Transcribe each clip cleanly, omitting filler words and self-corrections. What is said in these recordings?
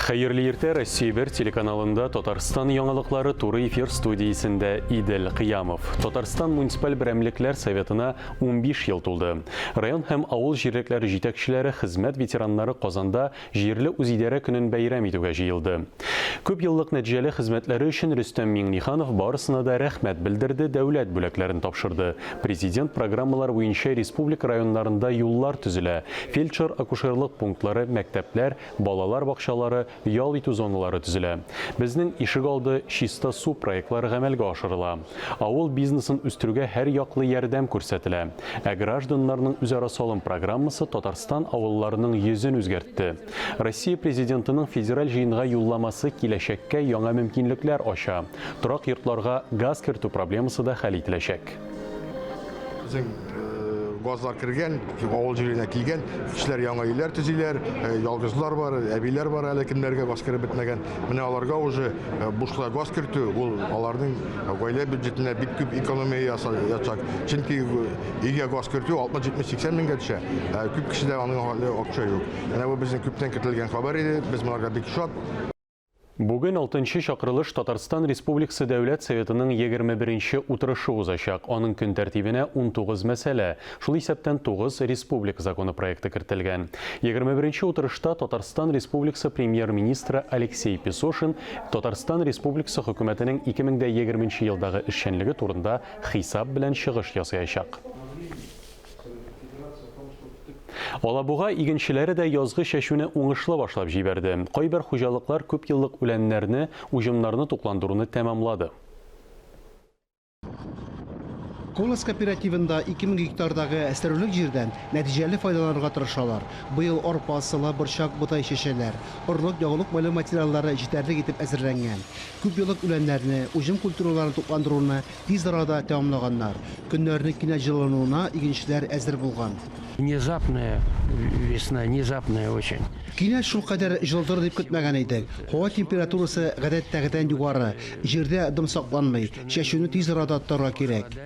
Хәерле иртә, Россия 1 телеканалында Татарстан яңалыклары туры эфир студиясендә Идел Кыямов. Татарстан муниципаль берәмлекләр советына 15 ел тулды. Район һәм авыл җирлекләре җитәкчеләре, хезмәт ветераннары Казанда җирле үзидарә көнен бәйрәм итүгә җыелды. Күп еллык нәтиҗәле хезмәтләре өчен Рөстәм Миңнеханов барысына да рәхмәт белдерде, дәүләт бүләкләрен тапшырды. Президент программалар буенча республика районнарында юллар төзелә, фельдшер-акушерлык пунктлары, мәктәпләр, балалар бакчалары, ял итү зоналары төзелә. Безнең ишегалды, чиста су проектлары гамәлгә ашырыла. Авыл бизнесын үстерүгә һәрьяклы ярдәм күрсәтелә. Ә гражданнарның үзара салым программасы Татарстан авылларының йөзен үзгәртте. Россия Президентының Федераль Җыенга юлламасы киләчәккә яңа мөмкинлекләр ача. Торак йортларга газ кертү проблемасы да хәл ителәчәк. Безнең газлар кергән, авыл җиренә килгән, кешеләр яңа өйләр төзиләр, ялгызлар бар, әбиләр бар әле, кемнәргә газ кереп бетмәгән. Менә аларга уже бушлай газ кертү, ул аларның гаилә бюджетына бик күп экономия ясаячак. Чөнки өйгә газ кертү 60, 70, 80 меңгә төшә. Күп кешедә аның әле акча юк. Менә бу безнең күптән көтелгән хәбәр иде, без моңарга бик шат. Бүген алтынчы чакырылыш Татарстан Республикасы Дәүләт Советының 21 нче утырышы узачак. Аның көн тәртибенә 19 мәсьәлә, шул исәптән 9 республика законы проекты кертелгән. 21 нче утырышта Татарстан Республикасы Премьер-министры Алексей Песошин Татарстан Республикасы Хөкүмәтенең 2020 нче елдагы эшчәнлеге турында хисап белән чыгыш ясаячак. Алабуга игенчеләре дә язгы чәчүне уңышлы башлап җибәрде. Кайбер хуҗалыклар күпьеллык үләннәрне, уҗымнарны тукландыруны тәмамлады. Колос кооперативында 2000 гектардагы әстерүлек җирдән нәтиҗәле файдаланырга тырышалар. Быел арпа, солы, борчак, бодай чәчәләр. Орлык, ягулык-майлау материаллары җитәрлек итеп әзерләнгән. Күпьеллык үләннәрне, уҗым культураларын тукландыруны Тиз арада тәмамлаганнар. Көннәрнең кинәт җылынуына игенчеләр әзер булган. Внезапная весна, внезапная очень. Кинәт шулкадәр җылытыр дип көтмәгән идек. Һава температурасы гадәттәгедән югары. Җирдә дым сакланмый. Чәчүне тиз арада тотарга кирәк.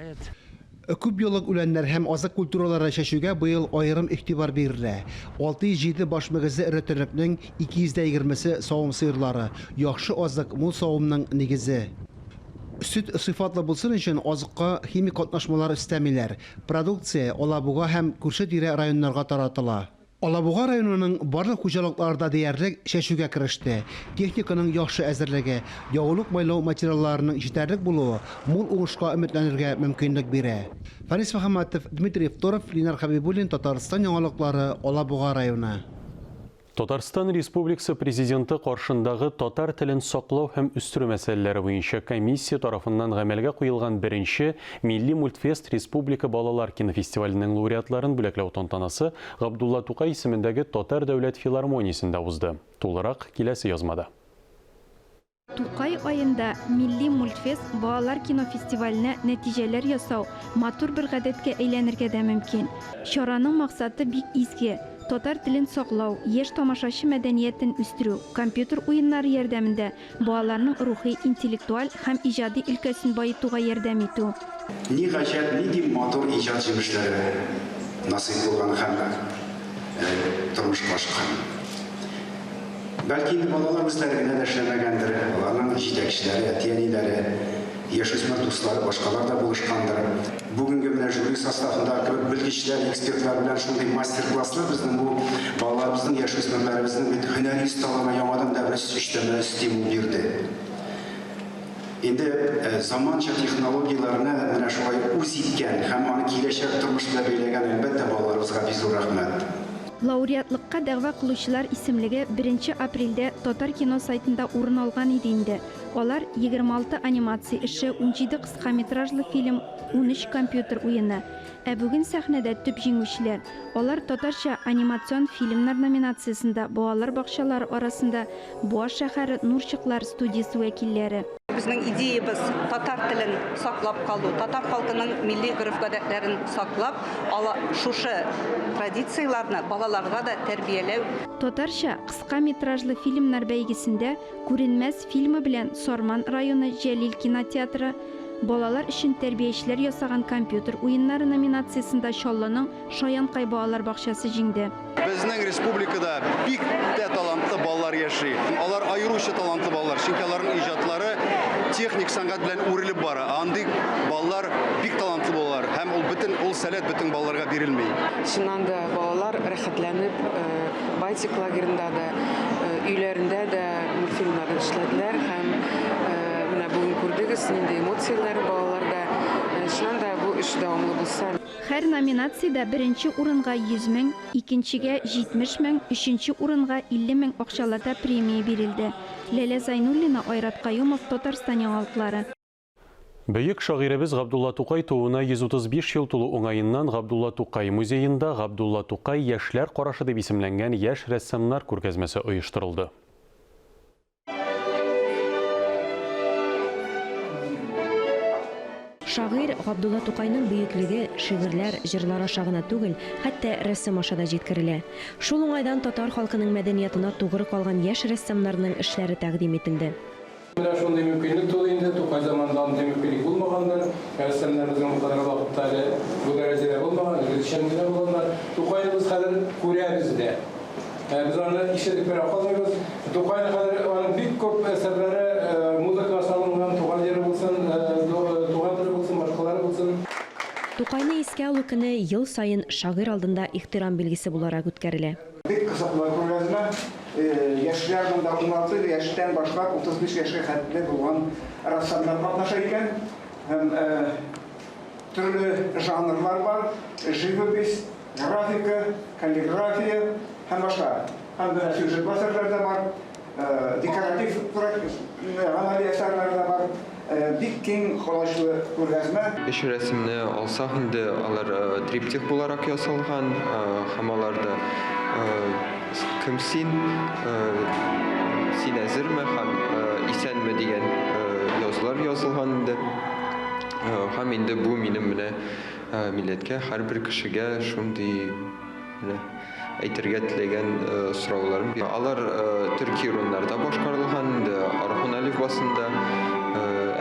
Күпьеллык үләннәр һәм азык культуралары чәчүгә быел аерым игътибар бирелә. 607 баш мөгезле эре терлекнең 220 се савым сыерлары. Яхшы азык, мул савымның нигезе. Сөт сыйфатлы булсын өчен азыкка химик катнашмалар өстәмиләр. Продукция Алабуга һәм күрше-тирә районнарга таратыла. Алабуга районының барлык хуҗалыклары да диярлек чәчүгә кереште. Техниканың яхшы әзерлеге, ягулык-майлау материалларының җитәрлек булуы мул уңышка өметләнергә мөмкинлек бирә. Фәнис Мөхәммәтов, Дмитрий Второв, Ленар Хәбибуллин, Татарстан яңалыклары, Алабуга районы. Татарстан Республикасы Президенты каршындагы татар телен саклау һәм үстерү мәсьәләләре буенча комиссия тарафыннан гамәлгә куелган беренче Милли мультфест республика балалар кинофестиваленең лауреатларын бүләкләү тантанасы Габдулла Тукай исемендәге Татар дәүләт филармониясендә узды. Тулырак киләсе язмада. Тукай аенда Милли мультфест балалар кинофестиваленә нәтиҗәләр ясау матур бер гадәткә әйләнергә дә мөмкин. Чараның максаты бик изге, татар телен саклау, яшь тамашачы мәдәниятен үстерү, компьютер уеннары ярдәмендә балаларның рухи, интеллектуаль һәм иҗади өлкәсен баетуга ярдәм итү. Ни гаҗәп, нинди матур иҗат җимешләре насыйп булган һәм тормышка ашкан. Бәлки инде балалар үзләре генә дә эшләмәгәндер, аларның җитәкчеләре, әти-әниләре, яшүсмер дуслары, башкалар да булышкандыр. Бүгенге менә жюри составындагы кебек белгечләр, экспертлар белән шундый мастер-класслар безнең бу балаларыбызның, яшүсмерләребезнең бит һөнәри осталыгына яңадан да бер өстәмә стимул бирде. Инде заманча технологияләрне менә шулай үз иткән һәм аны киләчәк тормыш белән бәйләгән, әлбәттә, балаларыбызга бик зур рәхмәт. Лауреатлыкка дәгъва кылучылар исемлеге беренче апрельдә Татаркино сайтында урын алган иде инде. Алар, 26 анимация эше, 17 кыска метражлы фильм, 13 компьютер уены. Ә бүген сәхнәдә төп җиңүчеләр. Алар Татарча анимацион фильмнар номинациясендә балалар бакчалары арасында Буа шәһәре Нурчыклар студиясе вәкилләре. Безнең идеябез, татар телен саклап калу, татар халкының милли гореф-гадәтләрен саклап, ала шушы традицияләрне балаларга да тәрбияләү. Татарча кыска метражлы фильмнар бәйгесендә Күренмәс фильмы белән Сарман районы Җәлил кинотеатры, Балалар өчен тәрбиячеләр ясаган компьютер уеннары номинациясендә Чаллының Шаянкай балалар бакчасы җиңде. Безнең республикада бик тә талантлы балалар яши. Алар аеруча талантлы балалар, чөнки аларның иҗатлары техник сәнгать белән үрелеп бара. Ә андый балалар бик талантлы булалар һәм ул бөтен ул сәләт бөтен балаларга бирелми. Чыннан да, балалар рәхәтләнеп Байтик лагеренда да, өйләрендә дә мультфильмнарны эшләделәр һәм менә бүген күрдегез, нинди эмоцияләр балаларда. Чыннан да, бу эш дәвамлы булса. Һәр номинациядә беренче урынга 100 мең, икенчегә, 70 мең, өченче урынга 50 мең акчалата премия бирелде. Ләлә Зайнуллина, Айрат Каюмов, Татарстан яңалыклары. Бөек шагыйребез Габдулла Тукай тууына 135 ел тулу уңаеннан Габдулла Тукай музеенда Габдулла Тукай яшьләр карашы дип исемләнгән яшь рәссамнар күргәзмәсе оештырылды. Шагыйрь Габдулла Тукайның бөеклеге шигырьләр, җырлар аша гына түгел, хәтта рәсем аша да җиткерелә. Шул уңайдан татар халкының мәдәниятына тугры калган яшь рәссамнарның эшләре тәкъдим ителде. Менә шундый мөмкинлек туды инде, Тукай заманында андый мөмкинлек булмагандыр. Рәссамнар безнең бу кадәр вакытта әле бу дәрәҗәдә булмаган, үзешчән генә булганнар. Тукайны без хәзер күрәбез дә. Ә без аны ишетеп кенә калмыйбыз. Тукайны хәзер аның бик күп әсәрләре музыкага салынган, Туган җире булсын, Туган теле булсын, башкалары булсын. Тукайны искә алу көне ел саен шагыйрь алдында ихтирам билгесе буларак үткәрелә. Бик кызыклы күргәзмә. Яшьләр монда 16 яшьтән башлап 35 яшькә хәтле булган рәссамнар катнаша икән. Һәм төрле жанрлар бар, живопись, графика, каллиграфия һәм башка. Һәм менә сюжетлы әсәрләр дә бар, декоратив гамәли әсәрләр дә бар. Бик киң колачлы күргәзмә. Өч рәсемне алсак инде, алар триптих буларак ясалган һәм аларда Кем син, Син әзерме һәм Исәнме дигән язулар язылган инде. Һәм инде бу минем менә милләткә, һәрбер кешегә шундый Менә әйтергә теләгән сорауларым. Алар төрки руннарда башкарылган инде, Орхон әлифбасында.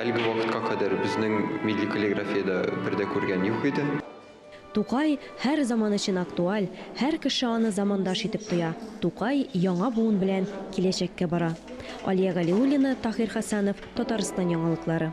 Әлеге вакытка кадәр безнең милли каллиграфиядә бер дә күргән юк иде. Тукай һәр заман өчен актуаль, һәр кеше аны замандаш итеп тоя. Тукай яңа буын белән киләчәккә бара. Алия Галиуллина, Таһир Хәсәнов, Татарстан яңалыклары.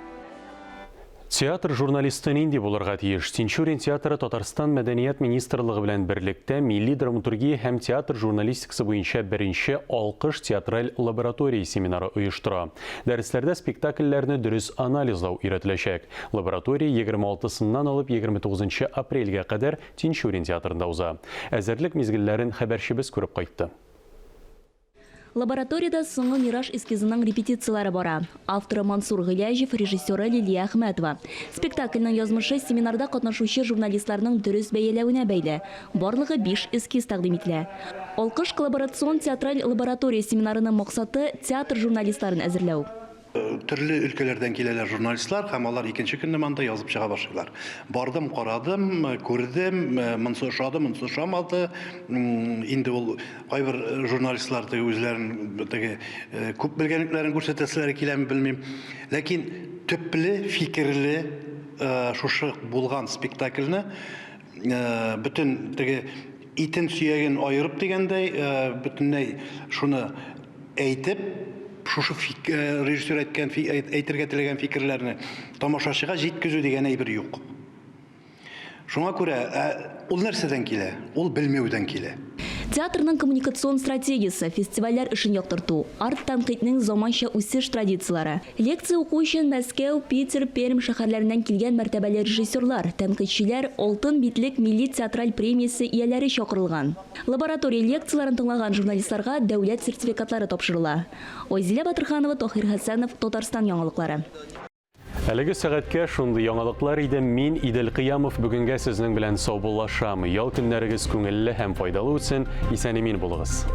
Театр журналисты нинди булырга тиеш? Тинчурин театры Татарстан Мәдәният министрлыгы белән берлектә милли драматургия һәм театр журналистикасы буенча беренче Алкыш театраль лаборатория семинары оештыра. Дәресләрдә спектакльләрне дөрес анализлау өйрәтеләчәк. Лаборатория 26 сыннан алып 29 нчы апрельгә кадәр Тинчурин театрында уза. Әзерлек мизгелләрен хәбәрчебез күреп кайтты. Лабораториядә Соңгы мираж эскизының репетицияләре бара. Авторы Мансур Гыйләҗев, режиссеры Лилия Әхмәтова. Спектакльнең язмышы семинарда катнашучы журналистларның дөрес бәяләвенә бәйле. Барлыгы биш эскиз тәкъдим ителә. Алкыш коллаборацион театраль лаборатория семинарының максаты, театр журналистларын әзерләү. Төрле өлкәләрдән киләләр журналистлар һәм алар икенче көнне монда язып чыга башлыйлар. Бардым, карадым, күрдем, монсы ошады, монсы ошамады. Инде ул кайбер журналистлар теге үзләрен теге күп белгәнлекләрен күрсәтәселәре киләме, белмим. Ләкин төпле фикерле шушы булган спектакльне бөтен теге итен сөяген аерып дигәндәй, бөтенләй шуны әйтеп, шушы режиссер әйткән, әйтергә теләгән фикерләрне тамашачыга җиткезү дигән әйбер юк. Шуңа күрә, ә ул нәрсәдән килә? Ул белмәүдән килә. Театрның коммуникацион стратегиясе, фестивальләр эшен яктырту, арт-тәнкыйтьнең заманча үсеш традицияләре. Лекция уку өчен Мәскәү, Питер, Пермь шәһәрләреннән килгән мәртәбәле режиссерлар, тәнкыйтьчеләр, Алтын битлек милли театраль премиясе ияләре чакырылган. Лаборатория лекцияләрен тыңлаган журналистларга дәүләт сертификатлары тапшырыла. Айзилә Батырханова, Таһир Хәсәнов, Татарстан яңалыклары. Әлеге сәгатькә шундый яңалыклар иде. Мин, Идел Кыямов, бүгенгә сезнең белән саубуллашам. Ял көннәрегез күңелле һәм файдалы үтсен. Исән-имин булыгыз.